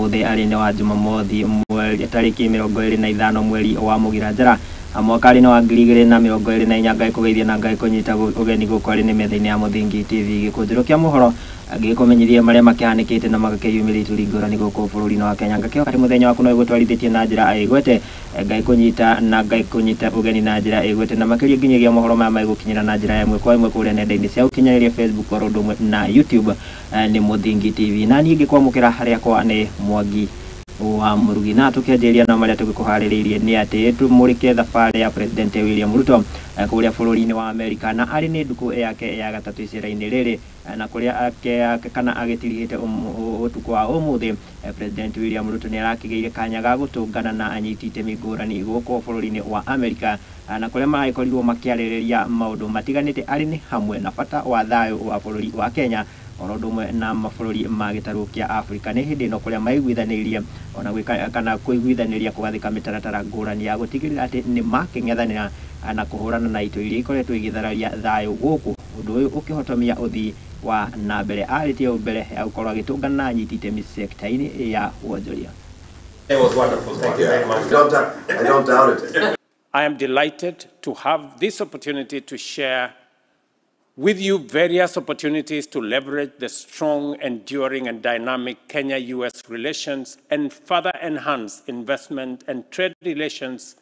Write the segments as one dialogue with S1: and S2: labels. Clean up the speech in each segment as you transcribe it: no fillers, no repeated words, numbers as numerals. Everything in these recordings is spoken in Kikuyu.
S1: Ũmũthĩ arĩ nĩ wa Jumamothi mweri tarĩki 25 mweri wa Mũgira Njara mwaka arĩ nĩ wa 2024. Ngai kũgeithia na Ngai kũnyita ũgeni gũkũ arĩ nĩ metha-inĩ ya Mũthingi TV gĩkũnjĩro kĩa mohoro gĩkũmenyithia marĩa makĩhanĩkĩte na magakĩyumĩria ituri ngũrani gũkũ bũrũri-inĩ wa Kenya. Ngakĩhoka atĩ mũthenya waku no ĩgũtwarithĩtie na njĩra ĩgwete, Ngai kũnyita na Ngai kũnyita ũgeni na njĩra ĩgwete, na makĩria nginyagia mohoro maya megũkinyĩra na njĩra ĩmwe kwa ĩmwe kũrĩa nenda-inĩ cia ũkinyanĩria Facebook oro ũndũ ũmwe na YouTube nĩ Mũthingi TV. Na niĩ ngĩkwamũkĩra harĩa kwa nĩ Mwangi wa Murugi. Na tukianjĩrĩria na marĩa tũgĩkũharĩrĩirie nĩ atĩ tũmũrĩke thabarĩ ya President William Ruto kũrĩa bũrũri-inĩ wa Amerika, na arĩ nĩ ndukũ yake ya gatatũ icera-inĩ rĩrĩ, na kũrĩa kana agĩtirihĩte ũtukũ wa ũmũthĩ. President William Ruto nĩ arakĩgĩire kanya ga gũtũngana na anyiti itemi ngũrani gũkũ bũrũri-inĩ wa Amerika, na kũrĩa maragĩkorirwo makĩarĩrĩria maũndũ matiganĩte arĩ nĩ hamwe na bata wa thayũ wa bũrũri wa Kenya oro ũndũ ũmwe na mabũrũri ma gĩtarũ kĩa Afrika. Nĩ hĩndĩ ĩno kũrĩa maiguithanĩirie ona gwĩka kana kũiguithanĩria kũgathĩka mĩtaratara ngũrani ya gũtigĩrĩra atĩ nĩ makĩng'ethanĩra na kũhũrana na itoi iria ikoretwo igĩthararia thayũ gũkũ, ũndũ ũyũ ũkĩhotomia ũthii wa na mbere. Arĩtie mbere ya gũkorwo agĩtũngana na anyiti itemi sekta-inĩ ya wonjoria.
S2: It was wonderful. Thank you very much.
S3: I don't doubt it.
S4: I am delighted to have this opportunity to share with you various opportunities to leverage the strong, enduring, and dynamic Kenya-US relations and further enhance investment and trade relations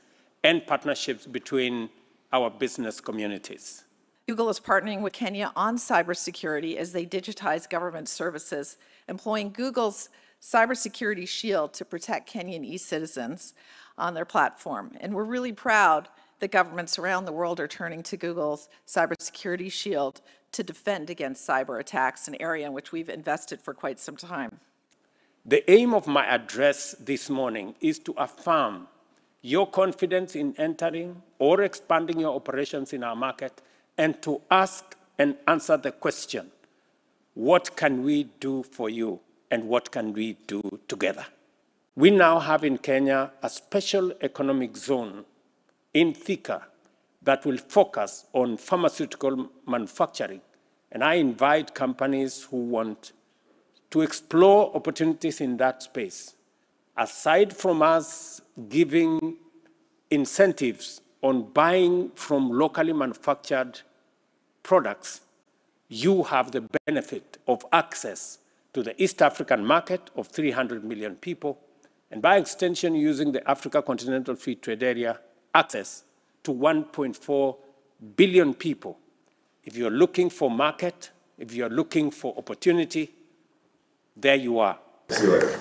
S4: and partnerships between our business communities.
S5: Google is partnering with Kenya on cybersecurity as they digitize government services, employing Google's cybersecurity shield to protect Kenyan e-citizens on their platform. And we're really proud that governments around the world are turning to Google's cybersecurity shield to defend against cyber attacks, an area in which we've invested for quite some time.
S4: The aim of my address this morning is to affirm your confidence in entering or expanding your operations in our market and to ask and answer the question, what can we do for you and what can we do together? We now have in Kenya a special economic zone in Thika that will focus on pharmaceutical manufacturing. And I invite companies who want to explore opportunities in that space. Aside from us giving incentives on buying from locally manufactured products, you have the benefit of access to the East African market of 300 million people, and by extension, using the Africa Continental Free Trade Area, access to 1.4 billion people. If you're looking for market, if you're looking for opportunity, there you are.
S3: See you later.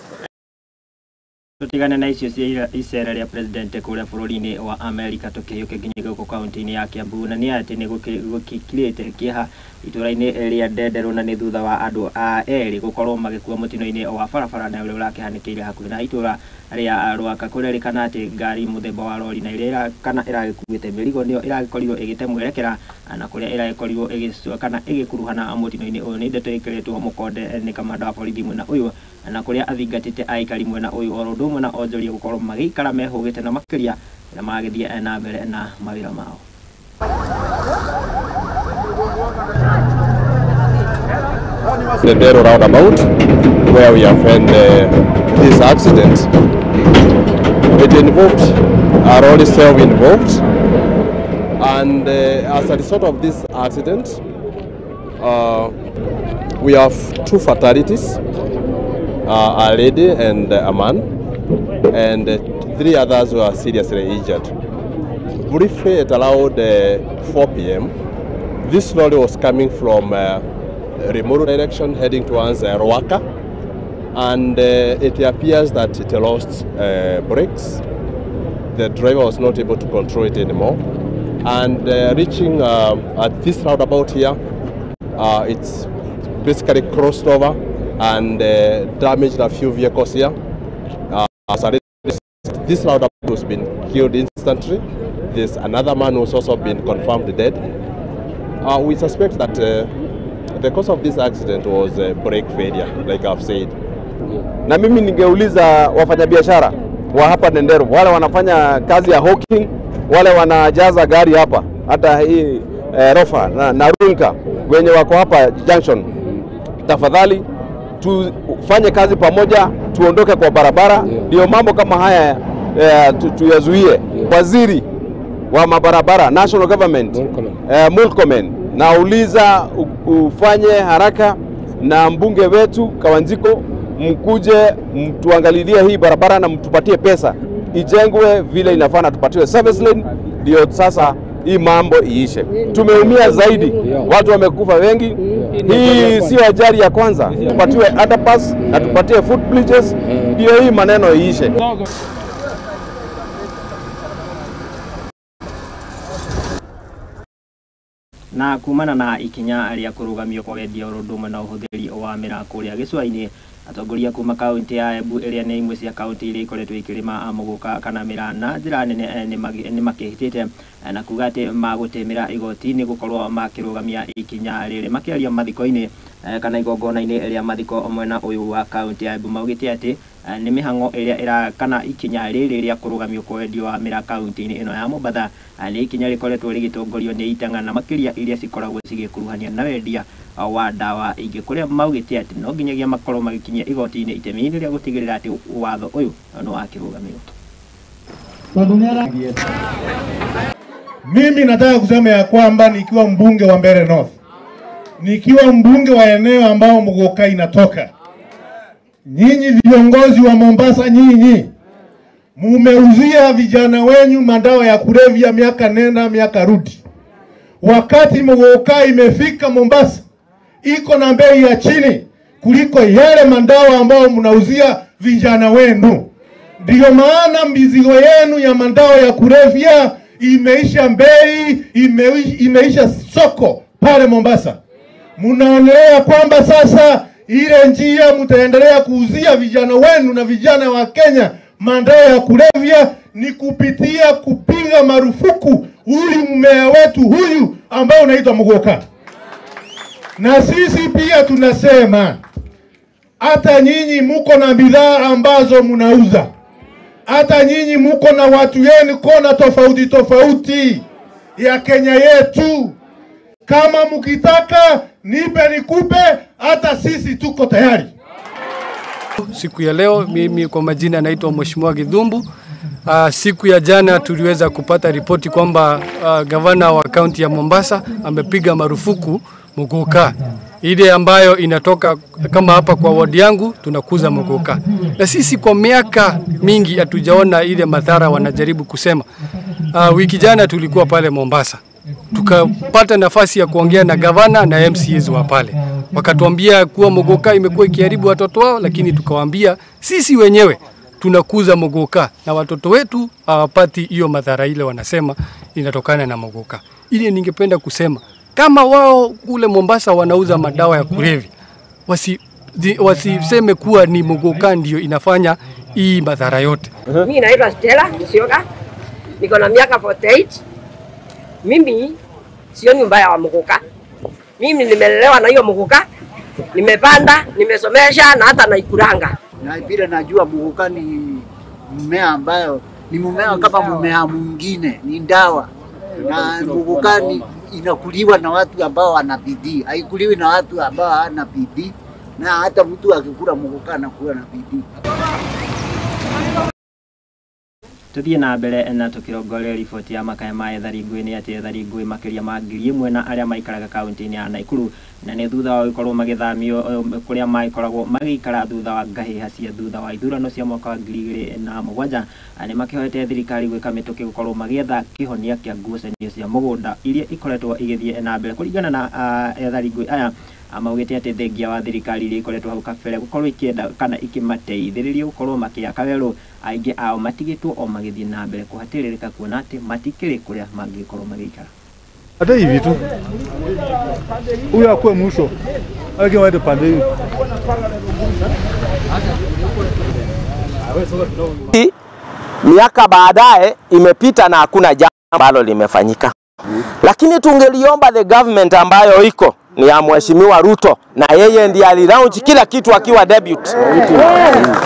S1: Tutigane na icio cia icera rĩa president kũrĩa bũrũri-inĩ wa Amerika tũkĩhĩũke nginya gũkũ kaunti-inĩ ya Kiambu, na nĩ atĩ nĩ gũkirĩte kĩeha itũra-inĩ rĩa Ndenderũ, na nĩ thutha wa andũ a erĩ gũkorwo magĩkua mũtino-inĩ wa barabara na ũrĩa ũrakĩhanĩkĩire hakuhĩ na itũra rĩa Rwaka. Kũrerĩkana atĩ ngari mũthemba wa rori na ĩrĩa kana ĩragĩkuĩte mĩrigo nĩyo ĩragĩkorirwo ĩgĩte mwerekera na kũrĩa ĩragĩkorirwo ĩgĩcua kana ĩgĩkuruhana mũtino-inĩ ũyũ. Nĩ ndeto ĩkĩrĩtwo mũkonde nĩ kamanda wa borithi mwena ũyũ, na kũrĩa athingatĩte aikari mwena ũyũ oro ũndũ ũmwe na onjoria gũkorwo magĩikara mehũgĩte na makĩria na magĩthiĩ na mbere na mawĩra mao.
S6: Ndenderu roundabout where we have had this accident. It involved a lorry self-involved, and as a result of this accident, we have two fatalities, a lady and a man, and three others were seriously injured. Briefly, at around 4 p.m., this lorry was coming from Limuru direction heading towards Ruaka, and it appears that it lost brakes. The driver was not able to control it anymore, and reaching at this roundabout here, it's basically crossed over and damaged a few vehicles here. This roundabout has been killed instantly. There's another man who's also been confirmed dead. We suspect that the cause of this accident was brake failure, like I've said.
S7: Na mimi ningeuliza wafanyabiashara wa hapa Ndenderu, wale wanafanya kazi ya hawking, wale wanajaza gari hapa, hata hii rofa na runka wenye wako hapa junction, tafadhali Tufanye kazi pamoja, tuondoke kwa barabara, ndio mambo kama haya tuyazuie. Waziri wa mabarabara, national government, Murkomen, nauliza ufanye haraka na mbunge wetu Kawanjiko, mkuje mtuangalilie hii barabara na mtupatie pesa ijengwe vile inafaa na tupatiwe service lane, ndio sasa hii mambo iishe. Tumeumia zaidi, watu wamekufa wengi. Hii sio ajali ya kwanza. Tupatiwe underpass na tupatie footbridges, ndio hii maneno iishe.
S1: Na kumana na ikinya rĩa kũrũgamio kwa wendia ũndũ ũmwe na ũhũthĩri wa mĩraa kũrĩa gĩcũa-inĩ, atongoria kuma kaunti ya Embu ĩrĩa nĩ imwe cia kaunti iria ikoretwo ikĩrĩma mũgũka kana mĩraa na njĩra nene nĩ makĩhĩtĩte na kuga atĩ magũtĩmĩra igoti-inĩ gũkorwo makĩrũgamia ikinya rĩrĩ. Makĩaria mathiko-inĩ kana igongona-inĩ rĩa mathiko mwena ũyũ wa kaunti ya Embu, maugĩte atĩ nĩ mĩhang'o ĩrĩa ĩra kana ikinya rĩrĩ rĩa kũrũgamio kwa wendia wa mĩraa kaunti-inĩ ĩno ya Mombatha nĩ ikinya rĩkoretwo rĩgĩtongorio nĩ itang'ana makĩria iria cikoragwo cigĩkuruhania na wendia wa ndawa ingĩ, kũrĩa maugĩte atĩ no nginyagia makorwo magĩkinyia igoti-inĩ itemi-inĩ rĩa gũtigĩrĩra atĩ watho ũyũ nĩ wakĩrũgamio.
S8: Mimi nataka kusema ya kwamba nikiwa mbunge wa Mbeere North, nikiwa mbunge wa eneo ambao Muguka inatoka, nyinyi viongozi wa Mombasa, nyinyi mumeuzia vijana wenyu madawa ya kulevya miaka nenda miaka rudi. Wakati Muguka imefika Mombasa iko na bei ya chini kuliko yale madawa ambao mnauzia vijana wenu. Ndio maana mizigo yenu ya madawa ya kulevya imeisha bei, imeisha soko pale Mombasa. Mnaonelea kwamba sasa ile njia mtaendelea kuuzia vijana wenu na vijana wa Kenya madawa ya kulevya ni kupitia kupiga marufuku huyu mmea wetu huyu ambao unaitwa Muguka. Na sisi pia tunasema hata nyinyi muko na bidhaa ambazo mnauza, hata nyinyi muko na watu yenu kona tofauti tofauti ya Kenya yetu. Kama mukitaka nipe nikupe, hata sisi tuko tayari.
S9: Siku ya leo mimi kwa majina naitwa Mheshimiwa Githumbu. Siku ya jana tuliweza kupata ripoti kwamba gavana wa kaunti ya Mombasa amepiga marufuku muguka ile ambayo inatoka kama hapa kwa ward yangu tunakuza muguka. Na sisi kwa miaka mingi hatujaona ile madhara wanajaribu kusema. Wiki jana tulikuwa pale Mombasa, tukapata nafasi ya kuongea na gavana na MCAs wa pale. Wakatuambia kuwa muguka imekuwa ikiharibu watoto wao, lakini tukawaambia sisi wenyewe tunakuza muguka na watoto wetu hawapati hiyo madhara ile wanasema inatokana na muguka. Ile ningependa kusema kama wao kule Mombasa wanauza madawa ya kulevya, wasiseme kuwa ni muguka ndio inafanya hii madhara yote.
S10: Mimi naitwa Stella Musyoka, niko na miaka 48. Mimi sio nyumba ya muguka. Mimi nimelelewa na hiyo muguka, nimepanda, nimesomesha na hata naikuranga.
S11: Na vile najua muguka ni mmea ambayo ni mmea kama mmea mwingine, ni dawa. Na muguka ni inakuliwa na watu ambao wana bidii, haikuliwi na watu ambao hawana bidii. Na hata mtu akikula muguka anakuwa na bidii.
S1: Tuthie na mbere na tukirongoreria riboti ya makaya ma ethari ngũĩ nĩ atĩ ethari ngũĩ makĩria ma 1,000 na arĩa maikaraga kaunti-inĩ ya Nakuru na nĩ thutha wa gũkorwo magĩthamio kũrĩa magĩkoragwo magĩikara thutha wa ngahĩha cia thutha wa ithurano cia mwaka wa 2007 nĩ makĩhoete thirikari gwĩka mĩtũkĩ gũkorwo magĩetha kĩhonia kĩa ngucanio cia mũgũnda iria ikoretwo igĩthiĩ na mbere. Kũringana na ethari ngũĩ aya maugĩte atĩ thengia wa thirikari iria ikoretwo hau kabere gũkorwo ikĩenda kana ikĩmateithĩrĩria gũkorwo makĩaka werũ, aingĩ ao matigĩtwo o magĩthiĩ na mbere kũhatĩrĩrĩka kuona atĩ matikĩrĩ kũrĩa mangĩkorwo magĩikara.
S8: Hata hivi tu huyo akuwe mwisho aweke waende pande
S12: hii. Miaka baadaye imepita na hakuna jambo ambalo limefanyika. Lakini tungeliomba the government ambayo iko ni ya Mheshimiwa Ruto, na yeye ndiye alilaunch kila kitu akiwa debut,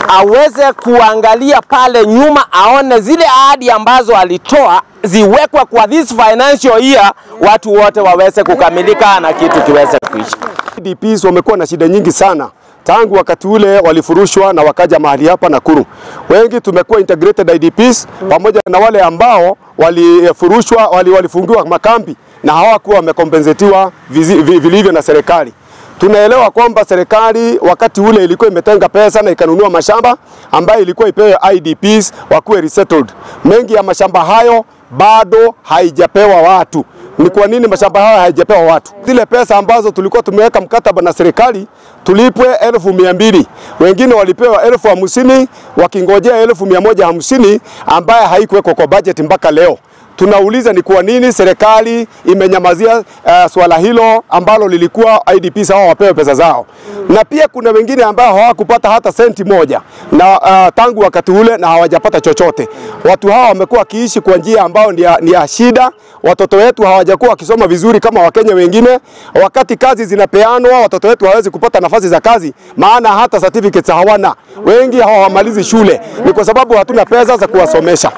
S12: aweze kuangalia pale nyuma, aone zile ahadi ambazo alitoa ziwekwe kwa this financial year, watu wote waweze kukamilika na kitu kiweze kuisha.
S13: DPs wamekuwa na shida nyingi sana
S7: Tangu wakati ule walifurushwa na wakaja mahali hapa Nakuru. Wengi tumekuwa integrated IDPs pamoja na wale ambao walifurushwa, walifungiwa makambi na hawakuwa wamekompensetiwa vilivyo na serikali. Tunaelewa kwamba serikali wakati ule ilikuwa imetenga pesa na ikanunua mashamba ambayo ilikuwa ipewe IDPs wakuwe resettled. Mengi ya mashamba hayo bado haijapewa watu. Ni kwa nini mashamba hayo haijapewa watu? Zile pesa ambazo tulikuwa tumeweka mkataba na serikali tulipwe 200,000. Wengine walipewa 50,000 wakingojea 150,000 ambaye haikuwekwa kwa budget mpaka leo. Tunauliza ni kwa nini serikali imenyamazia swala hilo ambalo lilikuwa IDPs hao wapewe pesa zao. Na pia kuna wengine ambao hawakupata hata senti moja na tangu wakati ule na hawajapata chochote. Watu hawa wamekuwa wakiishi kwa njia ambayo ni ya shida. Watoto wetu hawajakuwa wakisoma vizuri kama Wakenya wengine. Wakati kazi zinapeanwa watoto wetu hawawezi kupata nafasi za kazi, maana hata certificates hawana. Wengi hawamalizi shule, ni kwa sababu hatuna pesa za kuwasomesha.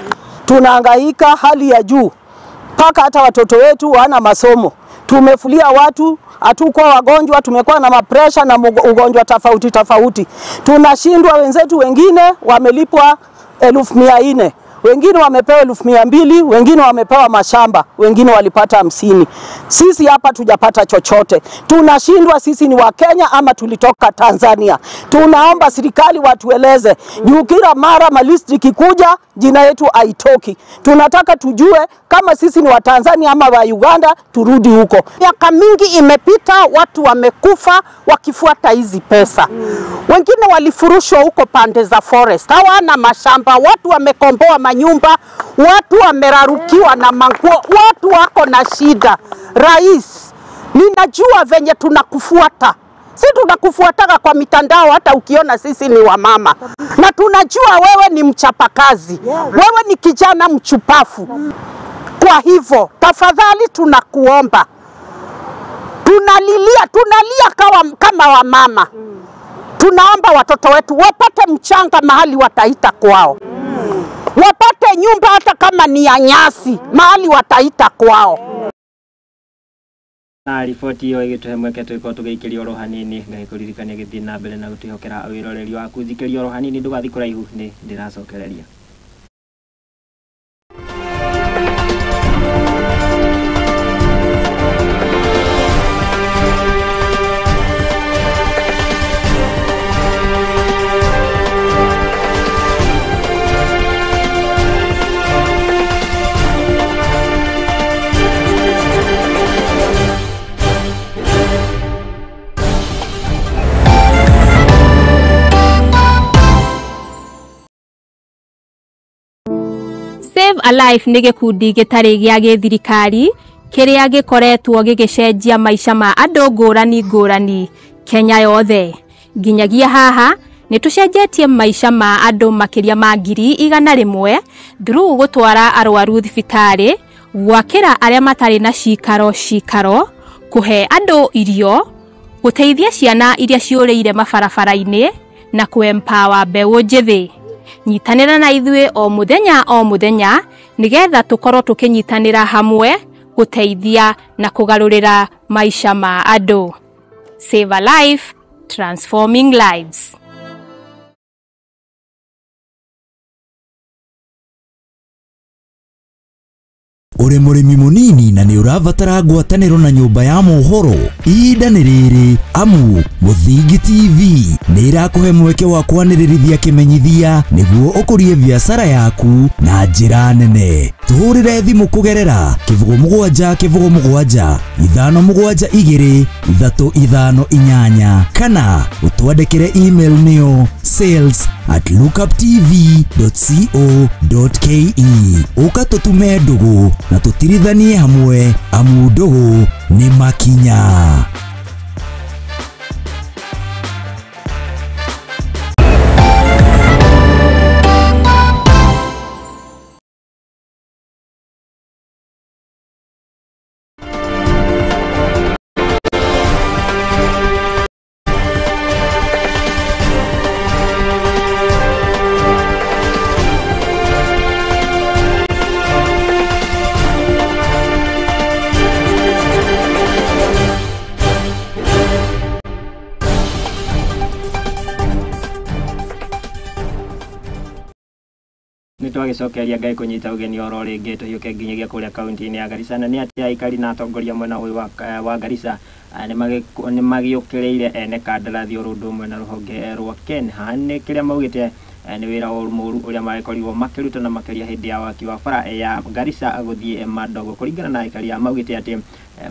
S13: Tunahangaika hali ya juu mpaka hata watoto wetu wana masomo. Tumefulia watu, hatukuwa wagonjwa, tumekuwa na mapresha na ugonjwa tofauti tofauti. Tunashindwa, wenzetu wengine wamelipwa 400,000, wengine wamepewa 200,000, wengine wamepewa mashamba, wengine walipata 50. Sisi hapa tujapata chochote. Tunashindwa, sisi ni Wakenya ama tulitoka Tanzania. Tunaomba serikali watueleze. Juu kila mara malisti ikikuja jina yetu haitoki. Tunataka tujue kama sisi ni wa Tanzania ama wa Uganda, turudi huko.
S14: Miaka mingi imepita, watu wamekufa wakifuata hizi pesa. Wengine walifurushwa huko pande za forest, hawana mashamba, watu wamekomboa manyumba, watu wamerarukiwa na manguo, watu wako na shida. Rais, ninajua venye tunakufuata. Si tunakufuataka kwa mitandao, hata ukiona sisi ni wamama. Na tunajua wewe ni mchapakazi, wewe ni kijana mchupafu. Kwa hivyo, tafadhali tunakuomba. Tunalilia, tunalia kama wamama. Tunaomba watoto wetu wapate mchanga mahali wataita kwao. Wapate nyumba hata kama ni ya nyasi, mahali wataita kwao.
S1: Na riboti iyo igituhe mweke tugikorwo tugiikiria oro hanini ngagikuririkania githii na mbere na gutwihokera wiroreri waku. Njikiria oro hanini ndugathi kuraihu, ni ndiracokereria.
S15: Save a Life nĩ gĩkundi gĩtarĩ gĩa gĩthirikari kĩrĩa gĩkoretwo gĩgĩcenjia maica ma andũ ngũrani ngũrani Kenya yothe. Nginyagia haha nĩ tũcenjetie maica ma andũ makĩria ma 100,000 through gũtwara arwaru thibitarĩ, gwakĩra arĩa matarĩ na cikaro cikaro, kũhe andũ irio, gũteithia ciana iria ciũrĩire mabarabara-inĩ na kũ-empower mbeũ njĩthĩ. Nyitanĩra na ithuĩ o mũthenya o mũthenya nĩgetha tũkorwo tũkĩnyitanĩra hamwe gũteithia na kũgarũrĩra maica ma andũ. Save a Life, transforming lives.
S16: Uri mũrĩmi mũnini na nĩ ũrabatara ngwatanĩro na nyũmba ya mohoro, ihinda nĩ rĩrĩ amu Mũthingi TV nĩ ĩrakũhe mweke wa kwanĩrĩrithia kĩmenyithia nĩguo ũkũrie biacara yaku na njĩra nene. Tũhũrĩre thimũ kũgerera 07 07 572 358 kana ũtwandĩkĩre email nĩyo sales@lookuptv.co.ke. Ũka tũtume ndũgũ na tũtirithanie hamwe amu ndũgũ nĩ makinya.
S1: Nĩ twagĩcokeria Ngai kũnyita ũgeni oro rĩngĩ tũhiũke nginyagia kũrĩa kaunti-inĩ ya Garissa, na nĩ atĩ aikari na atongoria mwena ũyũ wa Garissa nĩ magĩũkĩrĩire ene kandarathi oro ũndũ ũmwe na rũhonge rwa KENHA nĩ kĩrĩa maugĩte nĩ wĩra mũru ũrĩa magĩkorirwo makĩruta na makĩria hĩndĩ ya waki wa bara ya Garissa gũthiĩ Madogo. Kũringana na aikari aya maugĩte atĩ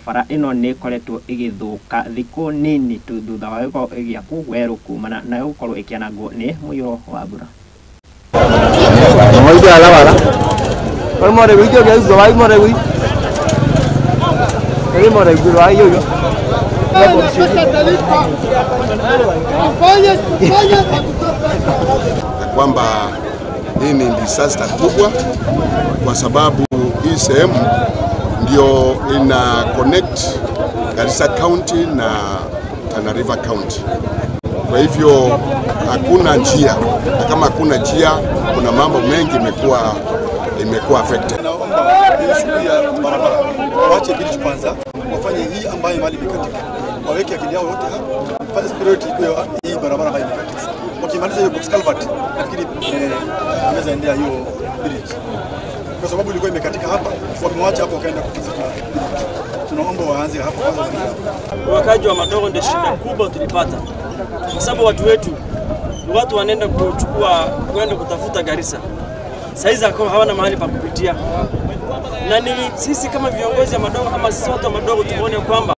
S1: bara ĩno nĩ ĩkoretwo ĩgĩthũka thikũ nini tu thutha wa gũkorwo ĩgĩakwo werũ kumana na gũkorwo ĩkĩanangwo nĩ mũiyũro wa mbura.
S17: Kwamba hii ni disaster kubwa kwa sababu hii sehemu ndio ina connect Garissa County na Tana River County. Kwa hivyo hakuna njia, na kama hakuna njia kuna mambo mengi imekuwa affected.
S18: Naomba shughuli ya barabara waache bridge kwanza, wafanye hii ambayo mali imekatika, waweke akili yao yote hapo, first priority ikuwe hii barabara ambayo imekatika. Wakimaliza hiyo box culvert, nafikiri inaweza endea hiyo bridge, kwa sababu ilikuwa imekatika hapa, wamewacha hapo wakaenda kupitia bridge. Tunaomba waanze hapo kwanza.
S19: Wakaji wa Madogo ndio shida kubwa tulipata, kwa sababu watu wetu ni watu wanaenda kuchukua kwenda kutafuta Garissa. Saizi hawana mahali pa kupitia. Na ni sisi kama viongozi wa Madogo ama sisi watu wa Madogo tumeone kwamba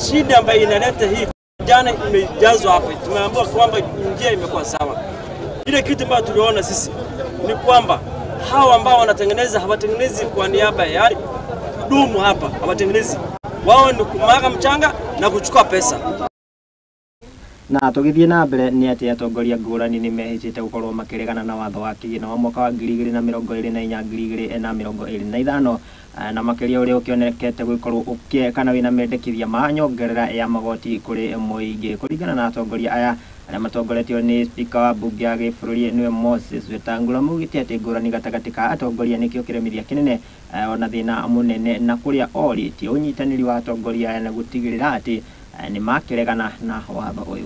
S19: shida ambayo inaleta hii jana imejazwa hapa. Tumeambiwa kwamba njia imekuwa sawa. Ile kitu ambayo tuliona sisi ni kwamba hawa ambao wanatengeneza hawatengenezi kwa niaba ya dumu hapa, hawatengenezi. Wao ni kumaga mchanga na kuchukua pesa.
S1: Na tũgĩthiĩ na mbere nĩ atĩ atongoria ngũrani nĩ mehĩtĩte gũkorwo makĩregana na watho wa kĩgĩna wa mwaka wa 2024 2025 na makĩria ũrĩa ũkĩonekete gũkorwo kana wĩna mendekithia ma nyongerera ya magoti kũrĩ mũingĩ. Kũringana na atongoria aya arĩa matongoretio nĩ spika wa mbunge ya gĩbũrũri nĩwe Moses Wetangula, maugĩte atĩ ngũrani gatagatĩ ka atongoria nĩkĩo kĩremithia kĩnene ona thĩna mũnene, na kũrĩa orĩtie ũnyitanĩri wa atongoria aya na gũtigĩrĩra atĩ ni makĩregana na watho ũyũ.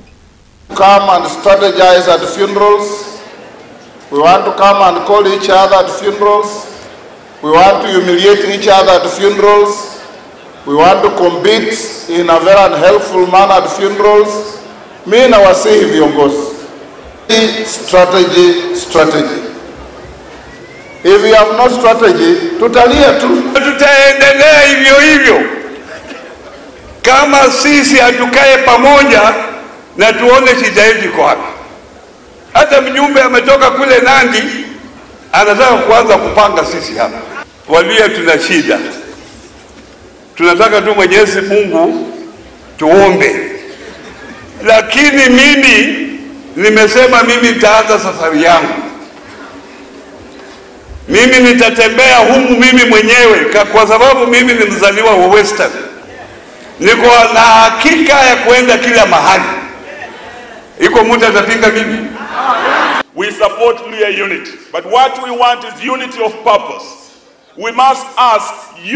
S20: Come and strategize at funerals. We want to come and call each other at funerals. We want to humiliate each other at funerals. We want to compete in a very unhelpful manner at funerals. Mi nawasihi viongozi, strategy, strategy. If you have no strategy, tutalia tu.
S21: Tutaendelea hivyo hivyo kama sisi hatukae pamoja na tuone shida yetu iko wapi. Hata mjumbe ametoka kule Nandi anataka kuanza kupanga sisi hapa. Walia tuna shida. Tunataka tu Mwenyezi Mungu tuombe. Lakini mimi nimesema mimi nitaanza safari yangu. Mimi nitatembea humu mimi mwenyewe kwa sababu mimi ni mzaliwa wa Western. Niko na hakika ya kuenda kila mahali. Iko mtu atapinga mimi?
S22: We support Luhya unity, but what we want is unity of purpose. We must ask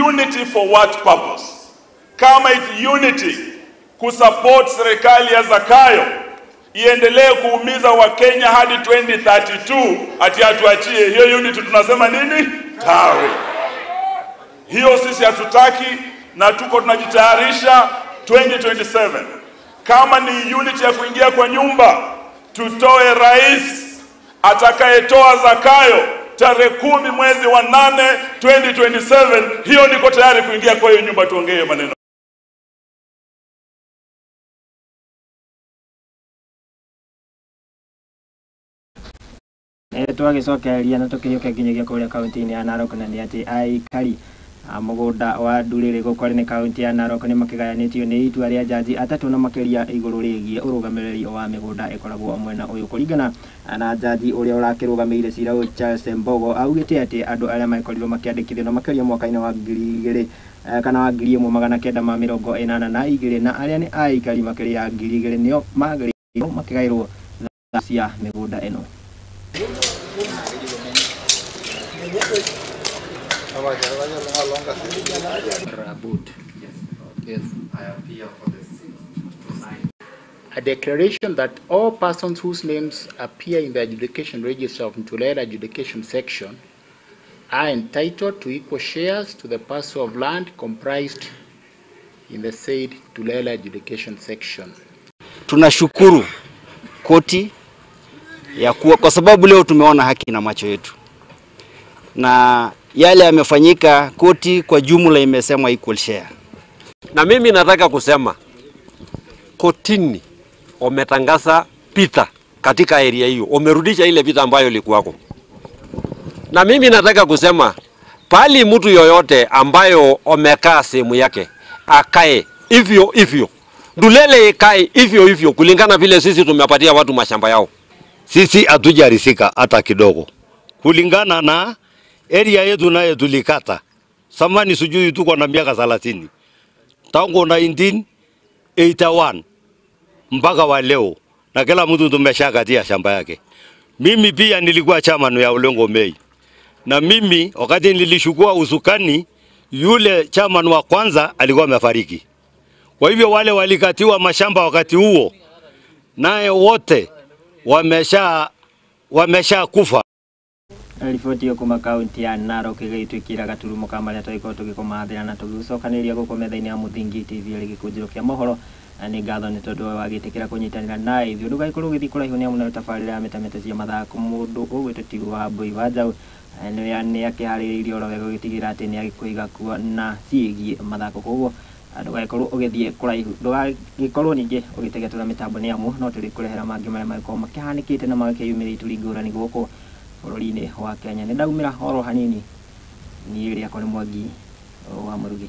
S22: unity for what purpose? Kama if unity kusupport serikali ya Zakayo iendelee kuumiza Wakenya hadi 2032, ati atuachie hiyo unity, tunasema nini? Tawe. Hiyo sisi hatutaki, na tuko tunajitayarisha 2027. Kama ni unity ya kuingia kwa nyumba, tutoe rais atakayetoa Zakayo tarehe 10 mwezi wa 8 2027. Hiyo niko tayari kuingia kwa hiyo nyumba, tuongee maneno.
S1: Twagicokeria na tukihiũke nginyagia kũrĩa kaunti-inĩ ya Narok, na nĩ atĩ aikari mũgũnda wa ndũrĩrĩ gũkũ nĩ kaunti ya Narok nĩ makĩgayanĩtio nĩ itua rĩa jaji atatũ na makĩria igũrũ rĩgiĩ ũrũgamĩrĩri wa mĩgũnda ĩkoragwo mwena ũyũ. Kũringana na jaji ũrĩa ũrakĩrũgamĩrĩire cira ũyũ Charles Mbogo, augĩte atĩ andũ arĩa makorirwo makĩandĩkithio na makĩria mwaka-inĩ wa 2000 kana wa 1982 na arĩa nĩ aikari makĩria ya 2000 nĩo magĩrĩirwo makĩgaĩrwo cia mĩgũnda ĩno.
S23: Yes, I appear for the 6th to 9th.
S2: A declaration that all persons whose names appear in the adjudication register of Ntulele adjudication section are entitled to equal shares to the parcel of land comprised in the said Ntulele adjudication section.
S5: Tunashukuru koti ya kuwa, kwa sababu leo tumeona haki na macho yetu, na yale yamefanyika, koti kwa jumla imesema equal share.
S23: Na mimi nataka kusema kotini wametangaza vita katika area hiyo, wamerudisha ile vita ambayo ilikuwako. Na mimi nataka kusema pali mtu yoyote ambayo amekaa sehemu yake akae hivyo hivyo, Ndulele ikae hivyo hivyo kulingana vile sisi tumepatia watu mashamba yao.
S24: Sisi hatujaridhika hata kidogo kulingana na area yetu naye tulikata samani, sijui tuko na miaka 30 tangu 1981 mpaka wa leo, na kila mtu tumeshakatia shamba yake. Mimi pia nilikuwa chairman ya Ulengo Mei, na mimi wakati nilishukua usukani, yule chairman wa kwanza alikuwa amefariki. Kwa hivyo wale walikatiwa mashamba wakati huo naye wote wamesha kufa.
S1: Riboti yo kuma kaunti ya Narok ĩgĩtuĩkĩra gaturumo ka marĩa tũgĩkorwo tũgĩkũmathĩra na tũgĩgũcokanĩrĩria gũkũ metha-inĩ ya Mũthingi TV ĩrĩ gĩkũnjĩro kĩa mohoro. Na nĩ ngatho nĩ tondũ wa gĩtĩkĩra kũnyitanĩra na ithuĩ. Ndũgagĩkorwo ũgĩthiĩ kũraihu nĩ amu nayo tabarĩra ya mĩtamĩta cia mathako mũndũ ũgwĩtwo Tigo wa Mbũi wa Njaũ nĩ akĩharĩrĩirie oro wega gũgĩtigĩrĩra atĩ nĩ agĩkũiga kuo na ciĩgiĩ mathako. Koguo ndũgagĩkorwo ũgĩthiĩ kũraihu, ndũgagĩkorwo ningĩ ũgĩtegetũra mĩtambo nĩ amu no tũrĩkũrehera mangĩ marĩa magĩkorwo makĩhanĩkĩte na magakĩyumĩria ituri ngũrani gũkũ bũrũri-inĩ wa Kenya. Nĩ ndaumĩra oro hanini, niĩ rĩakwa nĩ Mwangi wa Mũrugi.